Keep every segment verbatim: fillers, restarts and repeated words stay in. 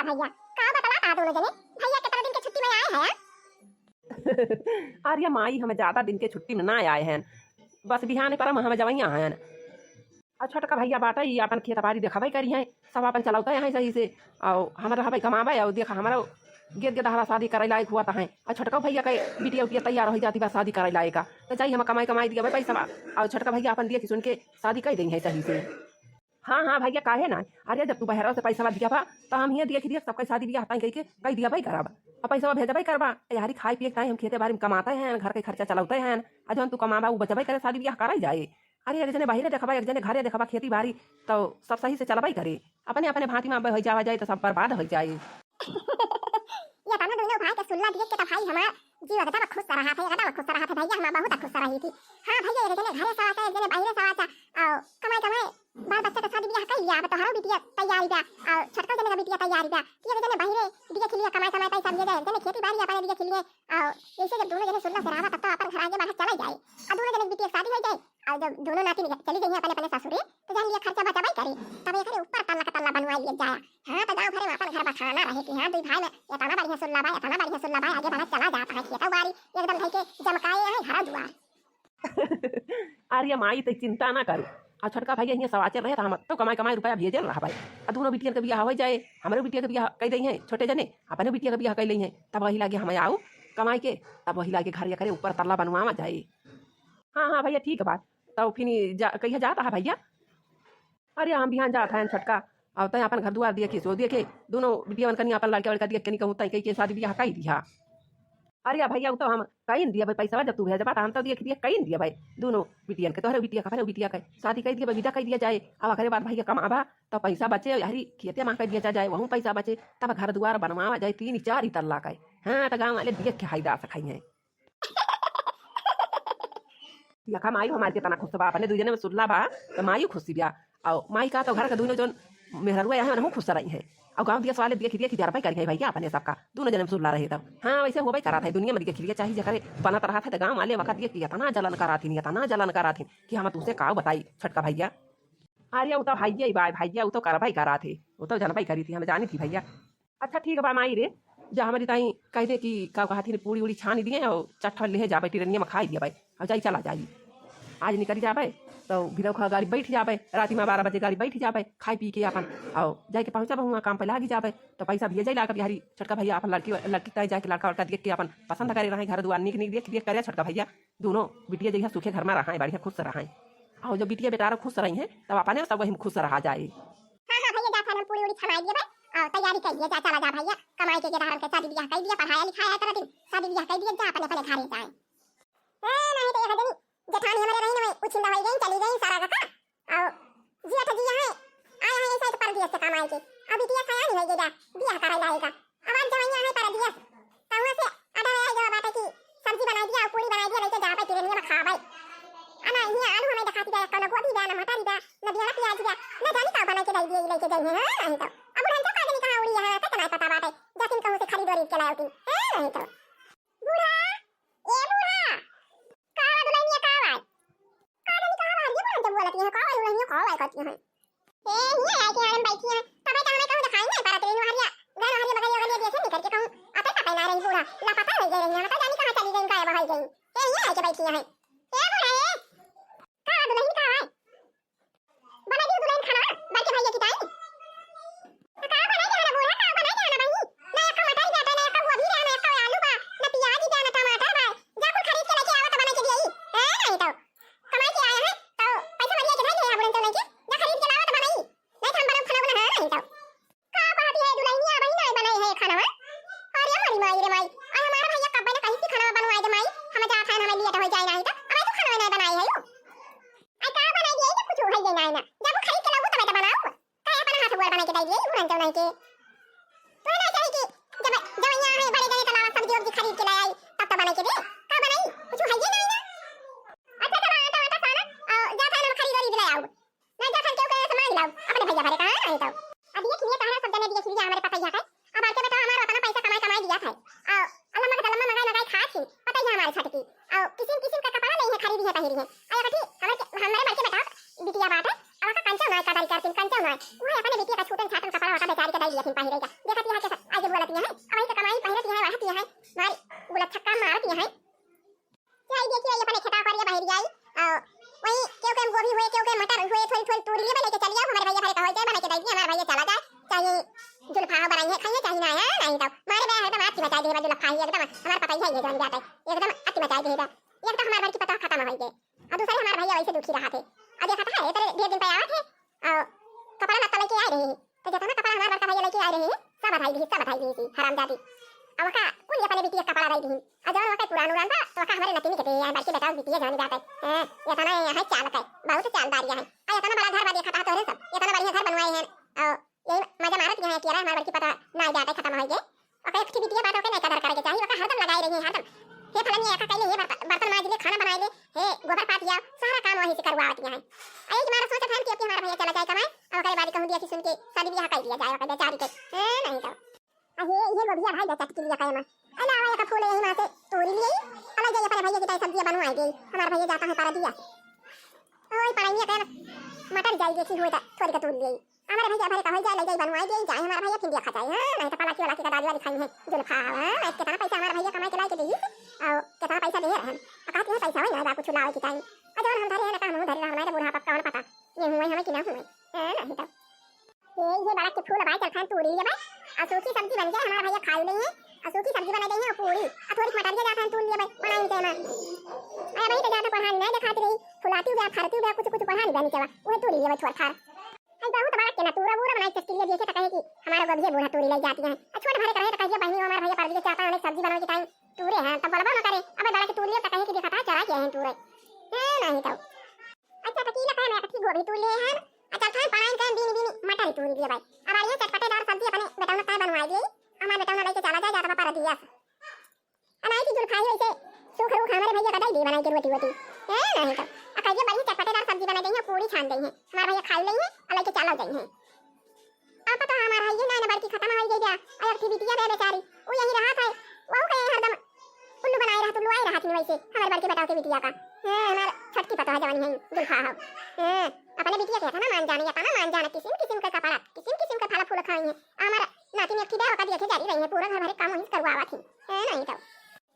भइया, का बतलात हा दुनो जने? भइया केतना दिन के छुट्टी मा आए हैं? अरे माई, हम ज्यादा दिन के छुट्टी मा ना आए हैं, बस बिहान पर हम जवइया हैं। अउ छोटका भइया बाटे, ई आपन खेत बारी देखबइ करिहैं, सब आपन चलउतइ हैं सही से, अउ हम रहबइ कमाबइ, अउ देखा हमरो गेद गेदहरा सादी करइ लायक होत हैं, अउ छोटका भइया के बिटिया उटिया तैयार होइ जाती बा सादी करइ लायक, त जाई हम कमाई कमाई दियबइ पइसवा, अउ छोटका भइया आपन देखि सुन के सादी कइ देइहैं सही से। हाँ, हाँ भइया, काहे ना? अरे, जब तू बहरवा से पइसवा दियबा, त हम हियाँ देखि देखि सबके सादी बियाह ताईं कइके कइ दियबइ करब। अउ पइसवा भेजबइ करबा। यारी खाइ पिए के ताईं हम खेते बारी मा कमातइ हैं, घर के खर्चा चलउतइ हैं। अउ जउन तू कमाबा, उ बचबइ करे, सादी बियाह करइ जाए। अरे, एक जने बहिरे देखबा, एक जने घरे देखबा, खेती बारी, तउ सब सही से चलबइ करे। अपने अपने भाँति मा होइ जावा जाए, तउ सब बर्बाद होइ जाए। एतना दुनो भाई के सुल्ला देख के त भाई हमार जीव एकदम खुश रहत है, एकदम खुश रहत है भइया, हमार बहुत खुश रही थी। हाँ भइया, एक जने घरे सवाचा, एक जने बहिरे सवाचा, अउ कमाई कमाई बाल बच्चा के सादी बियाह कइ लिया, अब तोहरो बिटिया तैयारी बा, अउ छोटका जने का बिटिया तैयारी बा, कि एक जने बहिरे देखि लिया कमाई कमाई पइसा दिया जाए, एक जने खेती बारी अपने देखि लिए, अउ जइसे जब दुनो जने सुल्ला से रहबा, तब तो आपन घर आगे बढ़त चला जाए, अउ दुनो जने के बिटिया के सादी होइ जाए, अउ जब दुनो नाती निकल चली गई हैं अपने अपने ससुरे, त जान लिया खर्चा बचबइ करी, तब एकरे ऊपर तल्ला का तल्ला बनवाइ लिया जाए। हाँ, त गाँव भरे मा आपन घर बखाना रहे कि हाँ, दुइ भाई मा एतना बढ़िया सुल्ला बा, एतना बढ़िया सुल्ला बा, आगे बढ़त चला जात है, खेतउ बारी एकदम धइ के जमकाए हैं घर दुआर। अरे माई, तइ चिंता ना करू। अउ छोटका भइया हियाँ सवाचे रहे, त हम तउ कमाई कमाई रुपया भेजे रहबइ। अउ दुनो बिटियन के बियाह होइ जाए, हमरो बिटिया के बियाह कइ दइहैं छोटे जने, अपने बिटिया के बियाह कइ लइहैं, तब वही लागे हम आऊ कमाई के, तब वही लागे घर एकरे ऊपर तल्ला बनवावा जाए। हाँ, हाँ भइया, ठीक बा। तउ फिर जा, कहिया जात हा भइया? अरे हम बिहान जात हन छोटका, अउ तैं आपन घर दुआर देखि सो देखे, दुनो बिटिया मन कनी आपन लड़का वड़का देख के नहीं कहूँ तैं कहि के सादी बियाह कइ दिहा। अरे भइया, उ तउ हम कइन दिया भाई पइसा, जब तू भेजबा त हम तउ देख दिया कइन दिया भाई, दुनो बिटियन के, तोहरे बिटिया का, अपने बिटिया का सादी कइ दिया भाई, विदा कइ दिया जाए। अब ओकरे बाद भइया कमाबा तउ पइसा बचे, हरी खेते मा कइ दिया जाए, वहूँ पइसा बचे, तब घर दुआर बनवावा जाए, तीन चार ही तल्ला का। हाँ, त गाँव वाले देख के हाय दास खाई हैं। देखा माई हमार केतना खुश बा, अपने दुइ जने मा सुल्ला बा, त माई खुशी बिया। अउ माई का तउ घर के दुनो जन मेहररुआ हैं, उनहूँ खुश रही हैं। अउ गाँव देस वाले देखि देखि जरबइ करी हैं भइया अपने सबका, दुनो जने मा सुल्ला रहे तब। हाँ, वइसे होबइ करत है, दुनिया मा देखि लिया, चाहे जेकरे बनत रहत है, त गाँव वाले वका देखि एतना जलन करत हिन, एतना जलन करत हिन कि हम तुसे का बताई छोटका भइया। अरे उ तउ भइया ही बा, भइया उ तउ करबइ करत है, उ तउ जनबइ करी थी, हम जानी थी भइया। अच्छा ठीक बा माई रे, जा हमरी ताई कहि दे कि का कहत हिन, पूड़ी उड़ी छानि दिए अउ चट्ठा लेहे जाबे, टिरनिया मा खाइ दिया भाई, अउ जाई चला जाई। आज निकरी जाबे तउ भिनौ खा गाड़ी बैठ जाबे, राती मा बारह बजे गाड़ी बैठ जाबे, खाइ पी के आपन अउ जाइके पहुँचबे हुआँ काम पे लागि जाबे। तउ पइसा भेजइ लागब, बिहारी छोटका भइया आपन लड़की, लड़की ताई जाइके लड़का वड़का देख के आपन पसंद करे रहइ, घर दुआर नीक नीक देख देख करे छोटका भइया, दुनो बिटिया जइहा सुखे घर मा रहइ, बढ़िया खुश रहइ। अउ जब बिटिया बेटारो खुश रही हैं तब अपने सब वही मा खुश रहा जाए। हाँ, हाँ भइया, जात हन हम पूड़ी उड़ी छनाइ दिया भाई, अउ तैयारी कइ लिया, जा चला जा भइया, कमाई के गेदहरन के सादी बियाह कइ दिया, पढ़ाया लिखाया है तेरा दिन, सादी बियाह कइ दिया, जा अपने अपने घरे जाए। ए, नहीं तो यह जनी जेठानी हमरे रही ना, उछिंदा होइ गई, चली गई सारा का। अउ जिया तो जिया है, आया है ऐसा तो परदेस से कमाई के, अउ बिटिया सयानी होइ गई, जा बियाह करा लाएगा। अब आज जवइया है परदेस, कहूँ से order आइ गवा बाटे कि सब्जी बनाइ दिया, पूड़ी बनाइ दिया, लइके जाबे तिरनिया मा खाबे। अना, हियाँ आलू हमें देखाती बा, कौनो गोभी बा, ना मटर बा, ना बियाना प्याज बा, ना जानी का बनाइ के दइ दिए, लइके जाइए, हाँ, नहीं तो। अब बुढ़न का कहाँ जानी कहाँ उड़ी है, तो तुम्हें पता बाटे, जातिन कहूँ से खरीद वरीद के लाओ तिन, हाँ, नहीं तो। बूढ़ा, ए बूढ़ा, का बा दुलहिनिया, का बा? का जानी कहाँ बाहर ये बुढ़न जब बोलत हैं, का बा दुलहिनिया, का बा करती हैं? ए, हियाँ आए के आड़े में बैठी हैं, तबे तो हमें कहूँ दिखाई नहीं पड़त रही, हरिया, घर हरिया बगलिया बगलिया जैसे निकल के कहूँ, अतई पतई ना रही बूढ़ा, लापता होइ गई रही, हम तो जानी कहाँ चली गई, गायब होइ गई। ए, हियाँ आए के बैठी हैं। ए बूढ़ा, ए, का दुलहिन का है? बनाइ दी दुलहिन खाना, बड़के भइया की ताई। का बनाइ दी हमारा बूढ़ा, का बनाइ दी हमारा बहिनी? ना एक मटर जाता, ना एक गोभी रहा, ना एक आलू बा, ना प्याज बा, ना टमाटर बा। जा कुल खरीद के लेके आवा तो बनाइ के दिए। हैं, नहीं तो। कमाई के आया है, तो पैसा बढ़िया के नहीं दे, बुढ़न चल नहीं के। जा खरीद के लावा तो बनाई। नहीं तो हम बनाऊ खाना बना, हाँ, नहीं तो। का कहती है दुलहिनिया, अबही नहीं बनाई है खाना? अरे हमारी माई रे माई, अरे हमारा भइया कब्बे ना कहीं से खाना बनवाए दे माई, हम जात हैं, हमें लेट होइ जाए नहीं तो, अबे तू खाना नहीं बनाई है यू। आई का बनाई दिए, जब कुछ है ये नहीं ना, जब वो खरीद के लाऊ तब तो बनाऊ, का अपना हाथ गोड़ बनाइ के दे दिए, बुढ़न चल नहीं के। तू ना चाही कि जब, जब यहाँ है बड़े जने तलावा सब्जी वब्जी खरीद के ले आई, तब तो बनाइ के दे, का बनाई, कुछ है ये नहीं ना। अच्छा चला आटा वाटा साना, और जाता है ना खरीद वरीद ले आऊ। ना जा खन केहू के से मांग लाओ, अपने भइया भरे कहाँ रही तो। अब ये खिलिए तहरा सब जने दिए खिलिए हमरे पतैया के। अब आके बताओ हमारा उतना पैसा कमाई कमाई दिया था। आ अल्लाह मगद अल्लाह मंगाई मंगाई खात ही, पतैया हमारे छट की। आ किसिम किसिम का कपड़ा नहीं है खरीदी है पहिरी है। आ कथी हमरे के, हमरे मर के बताओ बिटिया बात है। अब का कंचो ना कदर करतीन कंचो ना। वो अपने बिटिया का छूटन छाटन कपड़ा वटा बेचारी के दे दिया थिन पहिरे का। देखा तिया रहतिया है, अब वही के कमाई पहिरतिया है, बढ़तिया है, मारी गुलछक्का मारतिया है। जाई देखिए, ये अपने खेता पर ये बहरी आई, और वही केहू के गोभी हुए, केहू के मटर हुए, थोड़ी थोड़ी तूर लेबे, लेके चली आओ, हमारे भैया भरे का हो जाए, बना के दे दिए, हमारे भैया चला जाए, चाहे जुल्फा हो बनाई है, खाइए, चाहे ना है, नहीं तो मारे बे एकदम अति मचाई देबा, जुल्फा है एकदम, हमार पता ही है, ये जान जाता है, एकदम अति मचाई देबा, एक तो हमार घर की पता खत्म हो गई, और दूसरे हमार भैया वैसे दुखी रहा थे, और देखा था, ये तेरे ढेर दिन पे आवा थे, और कपड़ा लत्ता लेके आए रहे हैं, तो जितना कपड़ा हमार बड़का भैया लेके आए रहे हैं, सब बधाई दी, सब बधाई दी थी, हरामजादी। अब का कुल ये अपने बिटिया कपड़ा दे दी, और जौन वका पुरान उरान बा, तो वका हमारे नतिनी के दे, यहाँ बड़के बेटा बिटिया जान जाता है। हैं, ये तो ना यहाँ चाल का है, बहुत चालदार है। आ ये तो ना बड़ा घर बा, देखा था तोरे सब, ये तो ना बढ़िया घर बनवाए हैं, और यही मजा मारत यहाँ, किया हमार बड़की पता ना जाता है, खत्म हो गए। ओके, एक ठे बिटिया बात ओके नहीं कदर करे के चाहिए, ओके हरदम लगाए रही है, हरदम। हे फलनिया, का कैले, हे बर्तन, बर्तन माज ले, खाना बनाए ले, हे गोबर पात लिया, सारा काम वहीं से करवावत यहाँ है। आ ये तुम्हारा सोचत है कि अब हमारा भैया चला जाए कमाए, और ओकरे बाद कहूँ दिया कि सुन के शादी ब्याह कर दिया जाए, ओके बेचारी के। हैं, नहीं तो। आ ये, ये गोभिया भाई बेचा के लिए कहे में। अला आवा एक फूल यही माँ से तोड़ी लिए, अला जाइए अपने भैया की ताई सब्जियाँ बनवाए गई, हमारा भैया जाता है परदिया। ओए पढ़ाइए कर, मटर जाई देखी हुए तो थोड़ी का तोड़ लिए। हमारे भैया भरे का हो जाए, ले जाई बनवाई दे जाए, हमारा भैया फिर देखा जाए। हाँ, नहीं तो पलाकी वाला की का दादी वाली खाई है जुल्फा। हाँ, मैं कितना पैसा हमारा भैया कमाई के लाई के दी, और कितना पैसा दे रहन, और कहती है पैसा होई ना बा कुछ लावे की टाइम। और जब हम धरे हैं ना, हम धरे रहा, हमारे बुढ़ापा कौन पता ये हुए हमें कि ना हुए। हाँ, नहीं तो ये, ये बड़ा के फूल भाई चल खान तोड़ी ले भाई, और सूखी सब्जी बन जाए, हमारा भैया खाई नहीं है, और सूखी सब्जी बना देंगे और पूरी, और थोड़ी मटर के जाता है तोड़ लिए भाई, बनाई के ना। अरे भाई तो ज्यादा पढ़ाई नहीं दिखाती रही, फुलाती हुआ, फरती हुआ, कुछ कुछ पढ़ा नहीं बनी चला, वो तोड़ी ले भाई थोड़ा थार। अरे बहुत बड़ा के ना तूरा बूरा बनाई चस्की लिए देखे तो कहे कि हमारा गोभिया बूढ़ा तूरी ले जाती है। आ छोट भरे करे तो कहिए बहनी हमारे भैया परदी के चाहता है सब्जी बनावे के टाइम तूरे हैं तब बलबा ना करे। अब बड़ा के तूरी तो कहे कि देखा था चरा के हैं तूरे। हैं नहीं तो। अच्छा तो की लगा मैं कथी गोभी तूर लिए हैं। अच्छा खाए पढ़ाई के बीनी बीनी मटर तूरी लिए भाई। अब ये चटपटेदार सब्जी अपने बेटा ने काय बनवाई दिए। हमारे बेटा ने लेके चला जाए जाता परदिया। अब आई थी जुल्फाई ऐसे सूख रूख हमारे भैया का दई दे बनाई के रोटी वोटी। हैं नहीं तो। अब कहिए बड़ी चटपटेदार सब्जी बना देंगे, पूरी छान देंगे, हमारे भैया खाई लेंगे और लेके चला जाएंगे। अब तो हमार है ये ना बड़की खत्म हो गई जा। और एक ठे बिटिया बे बेचारी, वो यही रहा था, वो कहे हरदम उल्लू बनाए रहा, उल्लू आए रहा थी वैसे हमारे बड़के बेटा के बिटिया का। हैं, हमार छोटकी पतोह जवानी है जुल्फा हो। हैं, अपने बिटिया के इतना मान जाने, इतना मान जाने, किसिम किसिम के कपड़ा, किसिम किसिम के फल फूल खाई है। हमार नाती में एक ठे बे होकर दिए थे, जा रही है, पूरा घर भरे काम वहीं से करवावा थी। हैं, नहीं तो।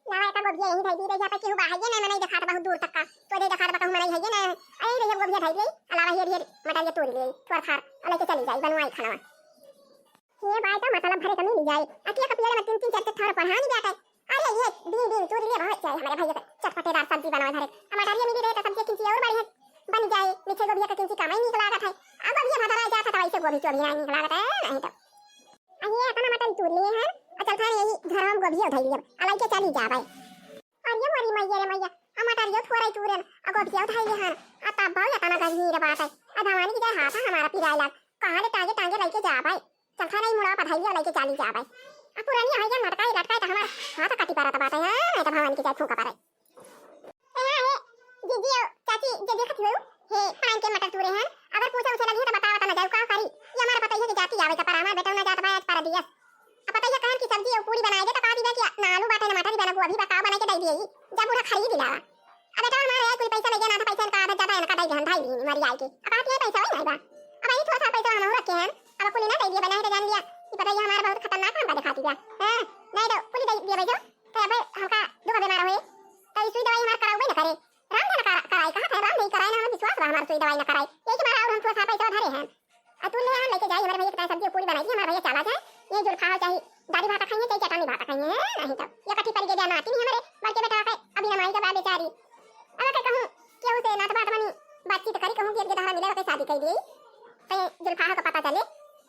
लावा एका गोभिया यहीं धई दी रे, यहाँ पे केहू बा है ये ना, मनई देखात बहुत दूर तक का। तो दे देखात बा कहूँ मनई है ये ना। अरे रे, ये गोभिया धई दी, अलावा ये ढेर मटर ये तोड़ ले, थोड़ा थार, अलग के चली जाई, बनवाई खाना। ये बाय तो मतलब भरे कमी नहीं जाए। अतिया का पियर में तीन तीन चार चार थार पढ़ा नहीं जाता है। अरे ये बीन बीन तोड़ ले, बहुत चाहिए हमारे भैया का चटपटेदार सब्जी बनावे धरे। अब मटर ये मिली रहे तो सब्जी किंची और बढ़िया बन जाए, मीठे गोभिया का किंची कमाई निकला जाता है। अब गोभिया भदरा जाता तो ऐसे गोभी चोरी नहीं निकला जाता है, नहीं तो। आ ये इतना मटर तूर लिए हन, आ चल थाने यही घर हम गोभिया उठाई लिए, अलाई के चली जाबे। अरे मोरी मैया रे मैया, आ मटर यो थोड़ा ही तूरन, आ गोभिया उठाई लिए हन, आ तब बहुत इतना गंभीर बात है। आ भवानी की जाए हाथ है हमारा पिराए लाग, कहाँ ले टांगे टांगे लेके जाबे। चल थाने ही मुड़ा पठाई लिए, लेके चली जाबे। आ पुरानी है जन लटकाई लटकाई तो हमारा हाथ कटी परत बात है, हाँ, नहीं तो भवानी की जाए फूंका पड़े। ए, हाँ, हे, जीजी, ओ, चाची, जे देखत हुए, हे, पान के मटर तूरे हैं। अगर पूछे उसे लगी है तो बतावा, तो न जाऊ, का करी? ये हमारे पतैया के जाती आवे का, पर हमारे बेटा ना जात बा आज परदेस। अब पतैया कहन की सब्जी और पूरी बनाए दे, तो कहा दीदा कि ना आलू बाटे, ना मटर ही बना, गोभी बा, का बना के दे दिए, जा बूढ़ा खरीद लावा। अब बेटा हमारे कोई पैसा ले गया ना था, पैसा इनका आधा ज्यादा इनका दे गया, ढाई दिन मरी आए के। अब कहा कि पैसा वही नहीं बा। अब यही थोड़ा सा पैसा हम रखे हैं, अब कुल ना दे दिया, बना है तो जान लिया कि पतैया हमारे बहुत खतरनाक हम दिखाती है। हाँ, नहीं तो कुल दे दिया भाई जो। तो अबे हमका दुख बीमार होए, तो ई सुई दवाई हमार करावे न करे। राम धन करा-, कराई, कहा था राम नहीं कराए ना, हमें विश्वास बा हमार सुई दवाई न कराई। यही के मारा और हम थोड़ा सा पैसा धरे हैं। आ तू ले आ, लेके जाई, हमारे भैया के ताई सब्जी पूरी बनाई दी, हमारे भैया चला जाए। ये जुल्फा हो चाहे दादी भात खाइए, चाहे चटनी भात खाइए, हैं? नहीं तो ये कथी पर के जाना आती नहीं हमारे बड़के बेटा के, अभी हमारी का बा बेचारी। अब के कहूँ, केहू से नात बात बनी, बातचीत करी, कहूँ कि एक धारा मिले, ओके शादी कर दी। तो ये जुल्फा का पता चले,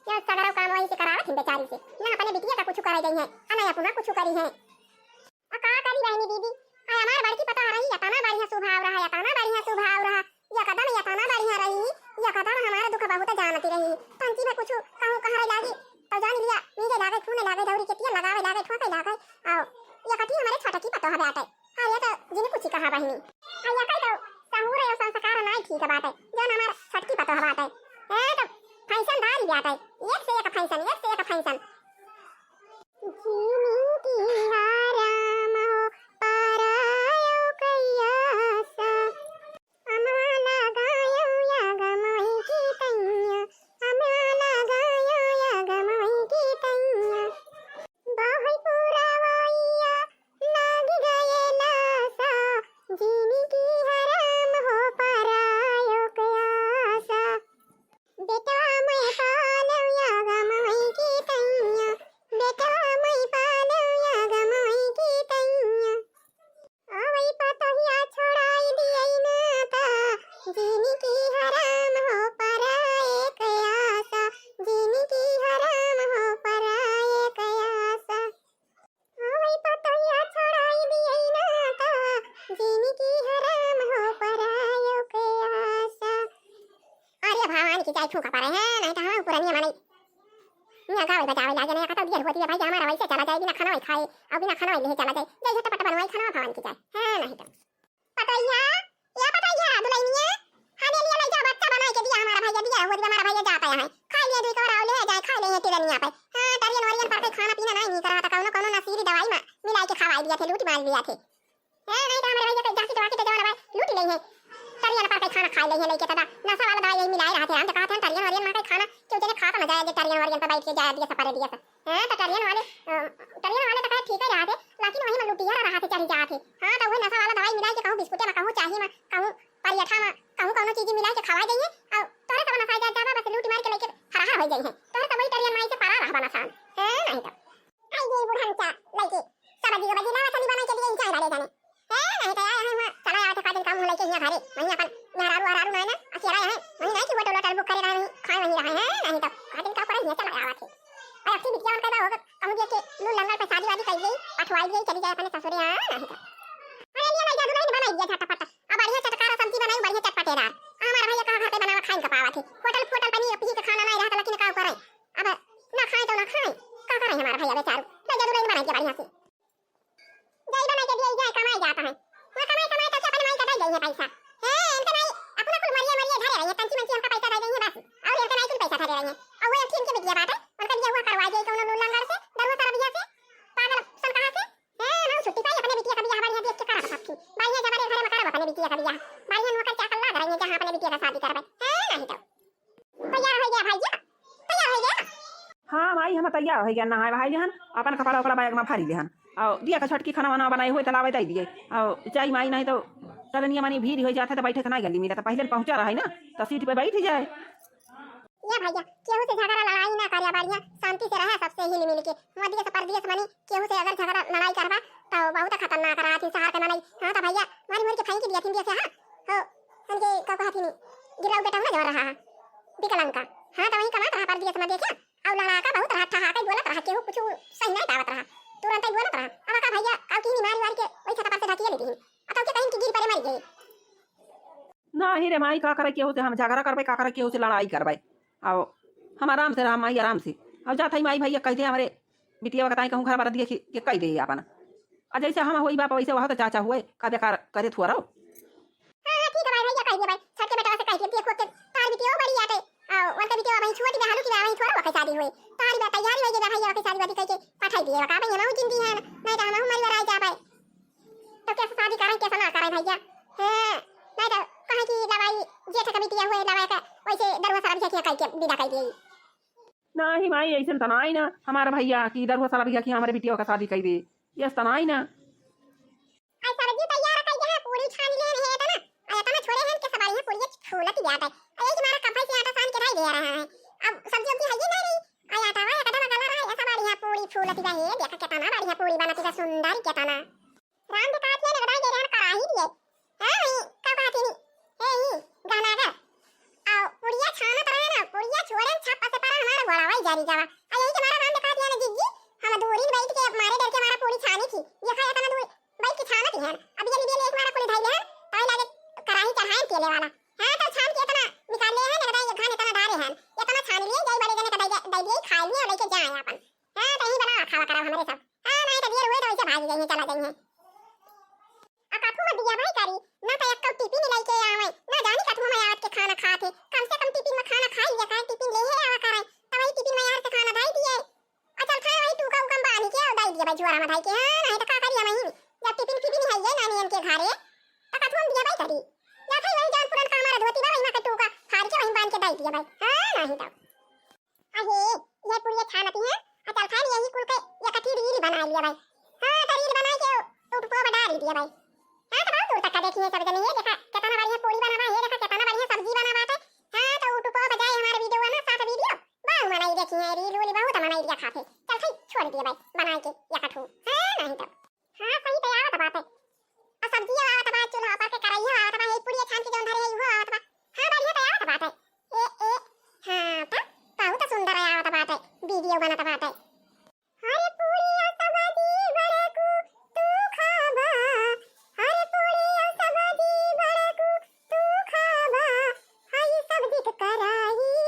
ये सगरा काम वहीं से करावत हिन बेचारी से। ना अपने बिटिया का कुछ करे गई है, आ ना अपना कुछ करी है। आ का करी बहनी दीदी, आ हमार बड़की पता रही, इतना बढ़िया स्वभाव रहा, इतना बढ़िया स्वभाव रहा, एकदम इतना बढ़िया रही, एकदम हमारा दुख बहुत जानती रही। तंची में कुछ कहूँ कहाँ रही लागी, तो जान लिया, नीचे लागे, खूने लागे, दौरी के तेल लगावे लागे, ठोके लागे। आओ, ये कथी हमारे छोटकी पतोह बाटे। अरे तो जिन कुछ कहा बहनी। आ ये कही तो सहूर और संस्कार नहीं ठीक बाटे, जौन हमार छोटकी पतोह बाटे। ए तो फैशनदार बाटे, एक से एक फैशन, एक से एक फैशन। जीनी की आराम हो, पारायो कैयासा। अमवा लगायो या गमई की तैया, अमवा लगायो या गमई की तैया। कि जाए फूंका परे, हैं, नहीं तो हम पुरनिया मनई। यहाँ गावे बजावे लागे नहीं, कतौ दियर होती है भाई, हमारा वैसे चला जाए, बिना खाना वही खाए, और बिना खाना वही ले चला जाए, जाए झटपट बनवाई खाना भवन की जाए, हैं, नहीं तो। पतोहिया, या पतोहिया, दुलहिनिया, हमें लिए ले जाओ, बच्चा बनाए के दिया हमारा भैया, दिया हुआ दिया हमारा भैया जाता है, खाई ले दुई कौर, आओ ले जाए, खाई ले ये तिरनिया पे। हाँ, टरियन वरियन पर के खाना पीना नहीं, नहीं करा था, कौनो, कौनो नशीली दवाई में मिलाई के खवाई दिया थे, लूटी मार दिया थे। हाँ, नहीं तो हमारे भैया के जासी दवा के तो जवान भाई लूटी ले है, टरियन पर के खाना खाई ले है, लेके तदा नशा वाला दवाई यही मिलाई रहा थे, हम तो कहते हैं टरियन वरियन मार के खाना क्यों जने खाता ना जाए, जे टरियन वरियन पे बैठ के जाए दिया सपरे दिया से। हाँ, तो टरियन वाले, अ, टरियन वाले तो कहे ठीक है रहा थे, लेकिन वही में लुटिया रहा थे, चढ़ जाते। हाँ, तो वही नशा वाला दवाई मिला के कहूँ बिस्कुटे में, कहूँ चाही में, कहूँ परियठा में, कहूँ कौनो चीज मिला के खवाई जाइए, और तोहरे सब नशा जा जाबा, बस लूटी मार के लेके फरार हो जाइए। तोहरे सब वही टरियन माई से परा रहा बना सान। हाँ, नहीं तो। आई गई बुढ़न चा, लइके। सब अजीब अजीब ना चली बना के दिए, चाय वाले जाने। ए, नहीं तो यार, हम चला आते का दिन काम लेके यहाँ घरे, वहीं अपन मेहरारू हरारू ना है ना, अकेला है, वहीं नहीं कि होटल वोटल बुक करे रहे, खाए वहीं रहे हैं, नहीं तो का दिन का पर यहाँ चला आवा थे। और अच्छी बिटिया उनका बा होगा, कहूँ दिया के लू लंगड़ पे शादी वादी कर गई, पठवाई गई, चली जाए अपने ससुरे, हाँ, नहीं तो। अरे लिया भाई, जादू नहीं बनाई दिया झटपट, अब बढ़िया चटकारा सब्जी बनाई, बढ़िया चटपटेदार। हमारा भैया कहाँ घर पे बनावा खाई का पावा थे, होटल फोटल पर नहीं, पी के खाना नहीं रहता, लेकिन का करे, अब ना खाए तो ना खाए, का करे हमारा भैया बेचारू, ले जादू नहीं बनाई दिया बढ़िया से। जाई बना के दिया जाए, कमाई जाता है। वहाँ कमाई, कमाई करके अपने माई का दे देंगे पैसा। हैं, इनके माई अपना कुल मरिए, मरिए धरे रहिए, तंची मंची हमका पैसा दे देंगे बस। और इनके माई कुल पैसा धरे रहिए। और वो एक इनके बिटिया बात है, उनका बिटिया हुआ करवा जाए, कौनो लूल लंगड़ से, दरुआ सारा बिटिया से, पागल सन कहाँ से? हैं, ना छुट्टी पाई, अपने बिटिया का बिटिया बढ़िया देख के करा सबकी। बढ़िया जब बड़े घरे में करब अपने बिटिया का बिटिया। बढ़िया नौकर चाकर लाग रही है, जहाँ अपने बिटिया का शादी करबे। हैं, नहीं तो। तैयार हो गया भैया, तैयार हो गया। हाँ माई, हम तैयार हो गया, नहाए वहाए लेहन, अपन कपड़ा उपड़ा बैग में भरी लेहन, और दिया का छटकी खाना वाना बनाए हुए तलावे दे दिए, और जाई माई, नहीं तो चलनिया मानी भीड़ हो जाते तो बैठे के नहीं गली मिला, तो पहले पहुँचा रहा है ना, तो सीट पे बैठ जाए। या भैया, केहू से झगड़ा लड़ाई ना करे, बढ़िया शांति से रहे सबसे हिल मिल के। मदिया से परदेस मनी केहू से अगर झगड़ा लड़ाई करबा तो बहुत खतरनाक रहा थी शहर के मनई। हाँ तो भैया, मारी मारी के फेंक दिया थी दिया से, हाँ। हो, हमके का कहत ही नहीं, गिराऊ बेटा ना जो रहा है, विकलांग का। हाँ तो वहीं कमात रहा परदेस में, देखे, और लड़ाका बहुत रहा, ठहाका बोलत रहा, केहू कुछ सही नहीं पावत रहा, तुरंत ही बोलत रहा। अब का भैया, अब की नहीं मारी वारी के वही छत पर से ढकिए लेती, अब तो के कहीं की गिर पड़े मर गए। नाही रे माई, का करे केहू से हम झगड़ा करबे, का करे केहू से लड़ाई करबे। आओ, हम आराम से रहा माई, आराम से। अब जात हई माई भैया कह दे हमरे बिटिया बताई कहूँ घर पर दिए कि, कि कह दे अपन। आ जैसे हम होई बाप वैसे वह तो चाचा हुए, का बेकार करे थोड़ा। हाँ, हाँ, ठीक है भाई, भैया कह दे भाई, छोटके बेटवा से कह दे, देखो के तार बिटिया बड़ी आटे, आ, उनका बिटिया वही छोटी बहलू की वही थोड़ा वके शादी हुए। तारी बा तैयारी हो गई भैया, वके शादी वादी कह के पठाई दिए, का भाई हम जिंदी है, नहीं तो हम मरी बर आ जा भाई। तो कैसे शादी करें, कैसे ना करें भैया? हाँ, नहीं तो कहें कि लवाई जेठ का बिटिया हुए, लवाई का वैसे दरुआ सारा बिटिया कह के विदा कर दिए। नाही माई, ऐसे तो नाही ना हमारा भैया कि दरुआ सारा बिटिया की हमारे बिटिया का शादी कर दे, ये तो नाही ना। आई सब्जी तैयार कर दे, पूरी छान ले रहे हैं ना, आई इतना छोड़े हैं कि सब बढ़िया पूरी फूलत जाता है। आई तुम्हारा कफाई से आटा सान के रह गया रहा है, अब सब्जी उब्जी है ये नहीं रही। आई आटा हुआ एकदम गला रहा है, ऐसा बढ़िया पूरी फूलत है, देखा कितना बढ़िया पूरी बनती है, सुंदर कितना। राम दिखात ये लगता है, ये रहन कराही दिए। हाँ, वही, का कहती नहीं? ए, ही, गहनागर। आओ, पुड़िया छानत रहे ना, पुड़िया छोड़े छाप से पर हमारा गोड़ा वही जारी जावा। आ, यही तुम्हारा राम दिखात ये ना, जिज्जी, हम दूरी बैठ के मारे डर के हमारा पूड़ी छानी थी। ये खाया था ना दूरी, बैठ के छानत ही है। अब ये लीजिए, एक मारा पूड़ी धई ले हैं, ताई लागे कराही चढ़ाए तेले वाला। हाँ, तो छान के इतना निकाल ले हैं, लगता है ये घान इतना डारे हैं। इतना छान लिए, जाई बड़े जने का दई, दई दिए, खाए लिए, लेके जाए अपन। हाँ, तो यही बना खावा करा हमारे सब। हाँ, नहीं तो देर हुए तो वैसे भाग जाइए, चला जाइए। आ कथू में दिया भाई करी, ना तो एक टिफिन लेके आवे, ना जानी कथू में आवत के खाना खात है। कम से कम टिफिन में खाना खाई ले, काहे टिफिन ले है आवा करे, तो वही टिफिन में यार के खाना धाई दिए। आ चल खाए वही टूका उकम बानी के, और दाई दिए भाई जुआरा में धाई के। हाँ, नहीं तो का करिए वही, जब टिफिन फिफिन है ये नानी इनके घरे, तो कथू में दिया भाई करी। या था वही जान पुरन का हमारा धोती बा, वही में के टूका फाड़ के वही बांध के दाई दिए भाई। हाँ, नहीं तो। अहे, ये पुड़िया छानती हैं, आ चल खाए यही कुल के एकठी रील बना लिया भाई। हाँ, तो रील बना के YouTube पर डाल दिया भाई। हाँ, तो बहुत दूर तक का देखिए सब जने, ये देखा कितना बढ़िया पूड़ी बना बा, ये देखा कितना बढ़िया सब्जी बना बाटे। हाँ, तो YouTube पर जाए हमारे वीडियो ना, साथ वीडियो, बहुत बनाई देखिए, रील उल बहुत बनाई लिया खाते। चल खाई छोड़ दिए भाई, बना के एकठू। हाँ, नहीं तो। हाँ, सही तो आवत बात है। आ सब्जिया आवत बा, चूल्हा पर के करैया आवत बा, यही पुड़िया छान के जौन धरे है, इहो आवत बा। हाँ, बढ़िया तो आवत बात है। ए, ए, हाँ, तो बहुत सुंदर आवत बात है, वीडियो बनत बात है। हरे पुड़िया सब्जी बड़कू तू खाबा, हरे पुड़िया सब्जी बड़कू तू खाबा, हई सब्जी के कराई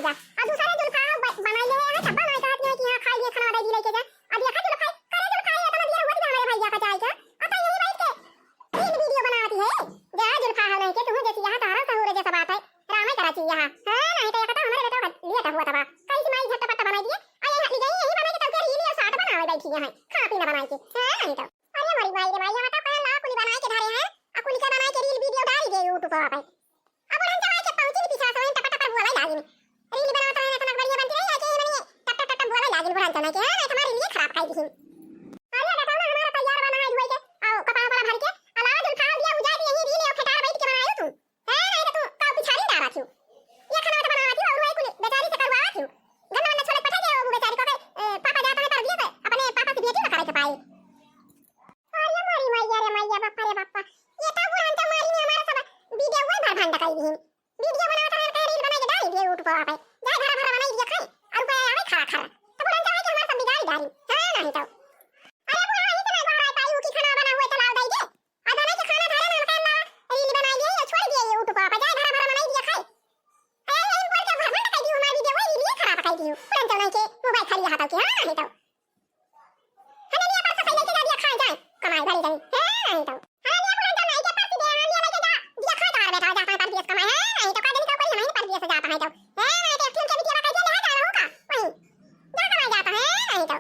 आ दूसरे जुल्फा ब-, बनाई ले हैं, सब बनाई कहत हैं कि हाँ, खाई लिए खाना दे दी लेके जा। अब ये खा जुल्फा, करे जुल्फा, ये तो दिया हुआ था हमारे भैया का जाए का। अब तो यही बैठ के रील वीडियो बनाती है। जा जुल्फा हो नहीं के, तुम जैसी यहाँ तारा सहूर जैसा बात है। रामे करा चाहिए यहाँ। हाँ, नहीं तो ये कहता हमारे बेटा का लिए तो हुआ था बा। कैसी माई झटपट बनाई दिए। आ यही, यही, यही बनाई के तब के रील या शॉर्ट बनावे बैठी यहाँ। खा पीना बनाई के। हाँ, नहीं तो। अरे मोरी माई रे माई, ये बता कौन ला कुली बनाई के धरे हैं। आ कुली का बनाई के रील वीडियो डाली दे YouTube पर। अब उड़न चढ़ाई के पहुंची नी पीछा से, वहीं टपर टपर बोले लागिन। रील बनावत रहे ना, इतना बढ़िया बनती रही है कि ये मनी टप टप टप टप बोले लागिन उड़न चढ़ाई के, हाँ, नहीं तुम्हारी रील खराब खाई दी। अरे बेटा ना हमारा तैयार बना है धोई के, आओ कपड़ा उपड़ा भर के, अलावा जुल्फा दिया उजाड़ के यही रील और खटार बैठ के बनायो तू। हैं, नहीं तो तू का पिछाड़ी डाला क्यों? ये खाना तो बनावा क्यों और वही कुल बेचारी से करवावा क्यों? गन्ना वन्ना छोले पठा दे वो बेचारी को, ए, पापा जाता है परदेस, अपने पापा से भेंटी ना करे के पाए। अरे मोरी मैया रे मैया, बापा रे बापा। ये तो बुढ़न तो मारी ने हमारा सब वीडियो वही भर भंड कई दीन। वीडियो बनावत रहन, कहे रील बना के डाल दिए YouTube पे। जाए घर भर बनाई दिए खाई, और रुपया आवे खड़ा खड़ा। तो बुढ़न चाहे कि हमारा सब बिगाड़ी डाली। हाँ, नहीं तो। अरे बुढ़ा, यही से मैं बाहर आ पाई हूँ कि खाना बना हुआ तो लाओ दई दे। और बना के खाना धरे ना, मतलब रील बना लिए, ये छोड़ दिए ये YouTube पे। जाए घर भर बनाई दिए खाई। अरे यही बोल के भर भंड कई दी हमारी वीडियो, वही रील खराब कई दी। बुढ़न तो नहीं के मोबाइल खाली हाथ के, हाँ, नहीं तो। हमें लिए परसों से लेके जा दिया खाए जाए, कमाई भरी जाए। हैं, नहीं तो। हमें लिए पुरन तो नहीं के परती दे, हमें लिए लेके जा दिया खाए जाए, बेटा, जाता है परदेस कमाए। हैं, नहीं तो, का दिन का कोई हमें परदेस जाता है तो। हैं, नहीं तो, एक ठुमके बिटिया का कैसे ले जाए रहू का? वहीं। जा कमाए जाता है, नहीं तो।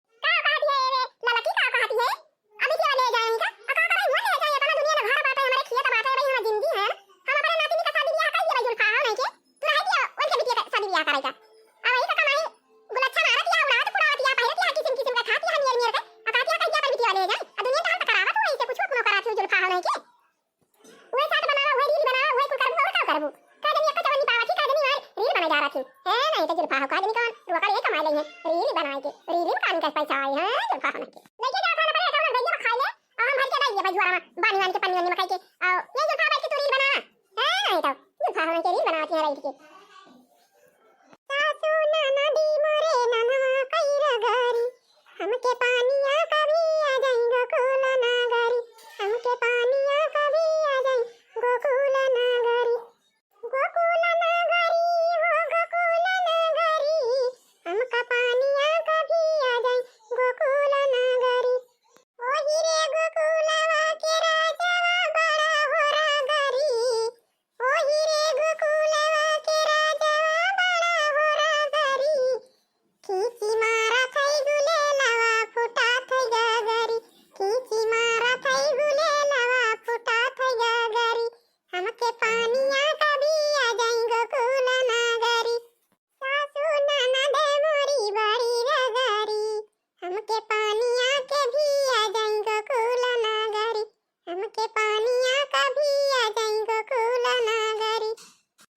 का कहती है रे, ललकी का कहती है? अभी क्या ले जाए इनका? आ का करे, वो ले जाए, अपना दुनिया में घर बाटे, हमारे खेत बाटे, भाई, हमारी जिंदगी है। हम अपने नाती का शादी ब्याह कर दिया, भाई, जुल्फा, हाँ, नहीं के? तू रह दिया, उनके बिटिया का शादी ब्याह करे का। अब वही से कमाई, गुलच्छा मारत या उड़ावत पुड़ावत या पहिरत या किसिम किसिम का खात या नियर नियर के, आ कहत या कहिया पर बिटिया ले जाए। आ दुनिया तो हम तो करावत हो, ऐसे कुछ अपनो करात हो जुल्फा हो नहीं के। उहे साथ बनावा, उहे रील बनावा, उहे कुल करबू, और का करबू? का जनी एक जवानी पावत ही, का जनी हमार रील बना जा रहा थी। है नहीं तो जुल्फा हो, का जनी कौन, वो कर ये कमाई लेंगे, रील बनाए के, रील में कान का पैसा आए, हैं, जुल्फा हो नहीं के। लेके जाओ खाना पड़े, खाना दे दिया, खा ले, और हम भर के डाल दिया, भाई, जुआरा में, बानी वानी के, पन्नी वानी में खाई के, और ये जुल्फा बैठ के तू रील बना। हाँ, नहीं तो, जुल्फा हो नहीं के रील बनावत है बैठ के। सासू ननदी मोरे ननवा कई रगरी, हमके पानिया कभी आ जाई गोकुल नगरी, हमके पानिया कभी आ जाई गोकुल नगरी। गोकुल नगरी हो गोकुल नगरी, हमका पानिया कभी आ जाई गोकुल नगरी। ओही रे गोकुलवा के राजवा बड़ा हो रगरी, ओही रे गोकुलवा के राजवा बड़ा हो रगरी। खींची मारा थई गुलेलवा फुटा थई गगरी, खींची मारा थई गुलेलवा फुटा थई गगरी। हमके पानिया कभी आ जाई गोकुल नगरी। सासू ननद मोरी बड़ी रगरी, हमके पानिया के भी आ जाई गोकुल नगरी, हमके पानिया का भी आ जाई गोकुल नगरी।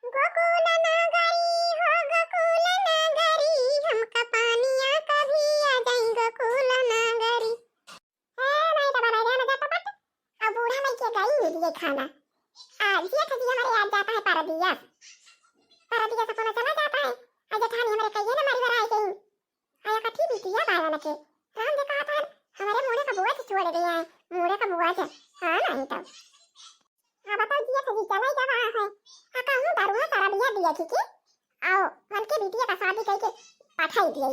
गोकुल नगरी हो गोकुल नगरी, हमका पानिया का भी आ जाई गोकुल नगरी। ए, नहीं तो बनाई रे, ना जाता बट। अब बूढ़ा लइके गई मिलिए खाना। आज ये खजी हमारे याद जाता है परदिया। परदिया से अपना चला जाता है। आ जेठानी हमारे कहिए ना मरी बराई गई। आया कठी बिटिया बालन के। राम जी कहत हन, "हमारे मुड़े का बोझ छोड़ दिया है, मुड़े का बोझ।" हाँ, नहीं तो। हाँ, बताओ, जिया से जी चला ही गवा है। आ कहूँ दरुआ सारा बिया दिया थी कि? आओ, हमके बिटिया का शादी करके पठाई दिया।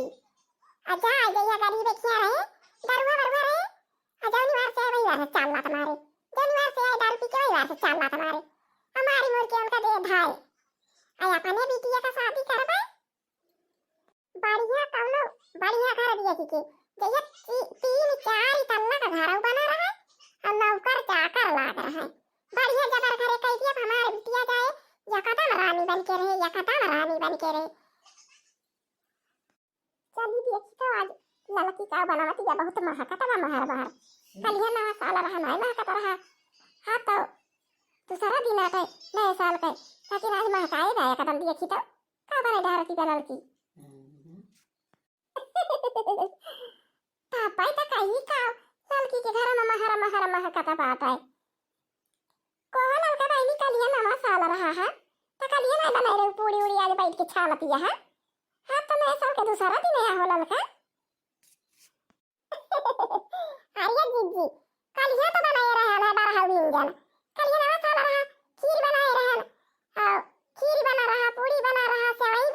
आ जा, आ गई गरीब क्या रहे, दरुआ बरुआ रहे। आ जौनी वार से आए, वही वार से चार लात मारे। जौनी वार से आए, दारू पी के, वही वार से चार लात मारे। हमारी मुड़ के उनका दे धाए। आ अपने बिटिया का शादी करबे, बढ़िया कौनो बढ़िया घर दिया थी के, जैसे ती-, तीन चार तल्ला का घर बना रहा, और नौकर चाकर लाग रहा। बढ़िया जबर घरे कह दिया, अब हमार बिटिया जाए, यकदम रानी बन के रहे, यकदम रानी बन के रहे। चली देखी तो आज ललकी का बनावत या बहुत महकत बा महर महर। कलिया नवा साल रहा, नहीं महकत रहा। हाँ तो दूसरा दिन आटे नए साल के, लेकिन आज महकाए बा एकदम। देखी तो का बने डहर की गलल की। हम्म। पापा, ई त कही का ललकी के घर में महर महर महकत बाटे। कहो ललका बहिनी, कलिया नवा साल रहा है, त कलिया नहीं बनाए रहे पूड़ी उड़ी, आज बैठ के छानत या है। हाँ, तो नए साल के दूसरा दिन आया हो ललका। अरे जीजी, कलिया तो बनाए रहल है बरहल व्यंजन। कलिया नवा साल रहा, खीर बनाए रहल। हाँ, खीर बना रहा, पूड़ी बना रहा, सेवई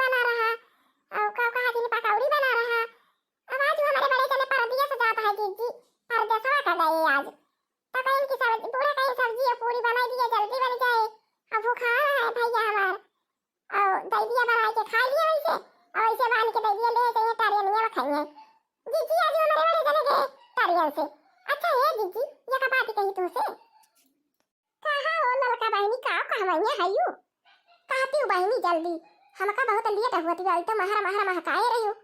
से। अच्छा हे जीजी, ये का बात कही तुमसे? कहा हो ललका बहिनी, का कहवइया हयू? कहती हूँ बहिनी जल्दी, हमका बहुत लेट हुआ थी, अभी तो महर महर महकाए रही हूँ।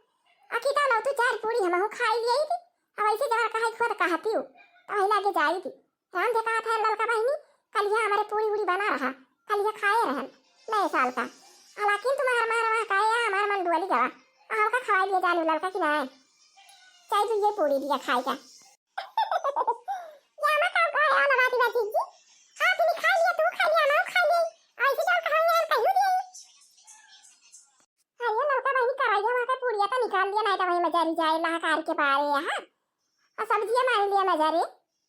अकिता लो तू चार पूरी हमहू खाई लियाई थी, अब ऐसे जहाँ कहा खुद कहती हूँ, तो वही लागे जाई थी। राम देखा था ललका बहिनी, कल यहाँ हमारे पूरी उड़ी बना रहा, कल यहाँ खाए रहन नए साल का। हालांकि तुम्हार मार वहाँ खाए यहाँ हमार मन डुअली गवा, और हमका खवाई लिए जानू ललका कि नहीं? चाहे तू ये पूरी दिया खाए का। या मैं काम करे वाला बात बा जीजी। हाँ, तू खा लिया, तू खा लिया, मैं खा ली। ऐसे तो कहाँ यार कहीं दिए। अरे ललका बहिनी कराइया वहाँ का पूड़िया तो निकाल लिया, नहीं तो वहीं में जरी जाए लाहकार के पारे यहाँ। और सब्जियाँ मार लिया ना जा रे,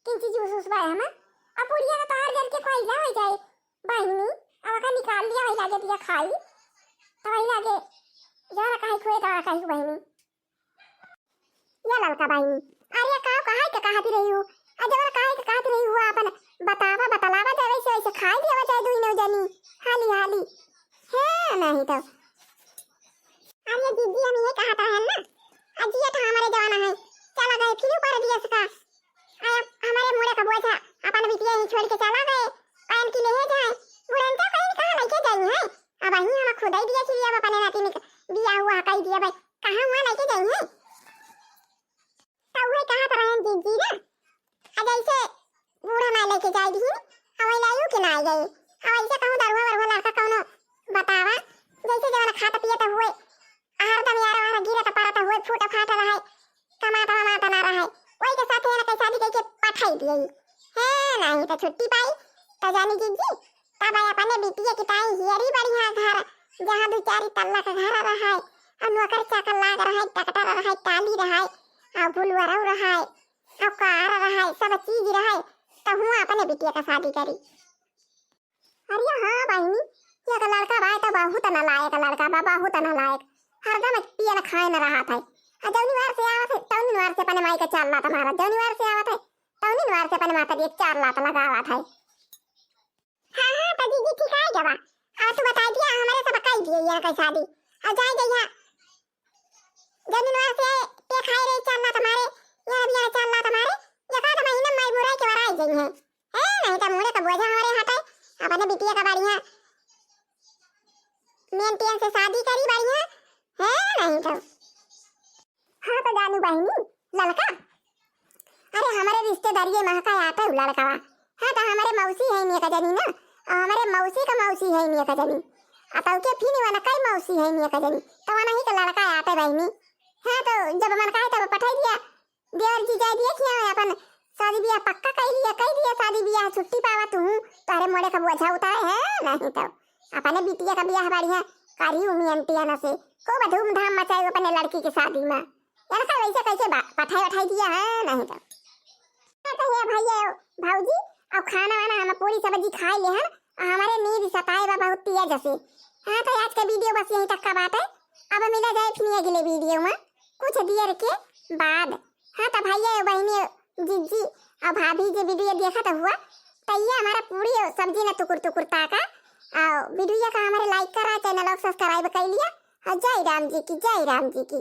किन चीज उस उस बाय हम। अब पूड़िया तो तोहार जर के खोई जा हो जाए बहिनी, अब का निकाल लिया वही लागे दिया खाई, तो वही लागे जरा कहीं खोए तो कहीं बहिनी। या ललका बहिनी, अरे का कहा के कहती रही हूँ, आ जरा कहा के कहती रही हूँ अपन बतावा बतलावा जाए वैसे वैसे खाई लिया जाए दुई नौ जनी हाली हाली। है नहीं तो अरे दीदी, हम ये कहत रहन ना, अजिया तो हमारे जवाना है, चला गए फिर ऊपर दिया सका। आय, हमारे मुड़े का बोझा अपन बिटिया ही छोड़ के चला गए, आयन की ले जाए, बुढ़न तो कहीं कहाँ लेके जाई है। अब अहीं हम खुदाई दिया छिड़ी, अब अपने नाती ने बिया हुआ कही दिया भाई, कहाँ हुआ लेके जाई है। तो उहे कहत रहन जीजी ना, आ जैसे बूढ़ा माई लेके जाए दी, आ वही लायू के ना आई गई। आ वैसे कहूँ दरुआ वरुआ लड़का कौनो बतावा, जैसे जवन खात पियत हुए, हरदम यार वार गिरत पड़त हुए, फूट फाट रहे, कमात वमात ना रहे, वही के साथ ना कैसा भी कह के पठाई दिए। है नहीं तो छुट्टी पाई, तो जानी जीजी, तब अपने बिटिया की ताई हियरी बढ़िया घर, जहाँ दू चार तल्ला का घर रहे, और नौकर चाकर लाग रहे, डॉक्टर रहे, टाली रहे, और बुलवरऊ रहे, और कार रहे, सब चीज रहे, तो हुआ अपने बिटिया का शादी करी। अरे हाँ बहिनी, एक लड़का बा तो बहुत नालायक लड़का बा, बहुत नालायक। हरदम पियन खाए न रहत है। आ जौनी वार से आवत है, तौनी वार से अपने माई का चार लात मारत, जौनी वार से आवत है, तौनी वार से अपने माता एक चार लात लगावत है। हाँ, हाँ, तो जीजी ठीक आए गवा। आ तू बताई दिया, हमारे सब कही दिए ये कई शादी। आ जाए गई है। जमीन वार से ते खाए रे चार लात मारे, ये अभी चार लात मारे, ये का तो महीना माई बुराई के वराई गई है। ए, नहीं तो मुड़े का बोझा हमारे हाथ है, अपने बिटिया का बढ़िया मेंटेन से शादी करी बढ़िया, है नहीं तो। हाँ तो जानू बहिनी, ललका, अरे हमारे रिश्तेदारी में का आते उ लड़कवा। हाँ तो हमारे मौसी है नहीं का जनी ना, और हमारे मौसी का मौसी है नहीं का जनी। आ तो के फिर वना कई मौसी है नहीं का जनी, तो वना ही का लड़का आते बहिनी। हाँ तो जब मन का है तब पठाई दिया, देवर जी जाए दिए कि अपन शादी ब्याह पक्का कर लिया, कर दिया शादी ब्याह, छुट्टी पावा तू, तारे मोड़े का बोझा उतारे है नहीं तो। अपने बिटिया का ब्याह बढ़िया करी उमी अंतिया न से, खूब धूमधाम मचाए अपने लड़की की शादी में। यार का वैसे कैसे बा-, पठाई वठाई दिया है नहीं तो। हाँ तो हे भैया, भौजी, अब खाना वाना हम पूरी सब्जी खाए ले हैं, आ हमारे नींद सताए बा बहुत तेज से। हाँ तो आज का वीडियो बस यहीं तक का बात है, अब मिला जाए फिर अगले वीडियो में कुछ देर के बाद। हाँ तो भैया, बहिनी, जीजी और भाभी जे वीडियो देखत हुआ, तो ये हमारा पूरी सब्जी ना टुकुर टुकुर ताका। और वीडियो का हमारे like करा, channel को subscribe कर लिया। और जय राम जी की, जय राम जी की।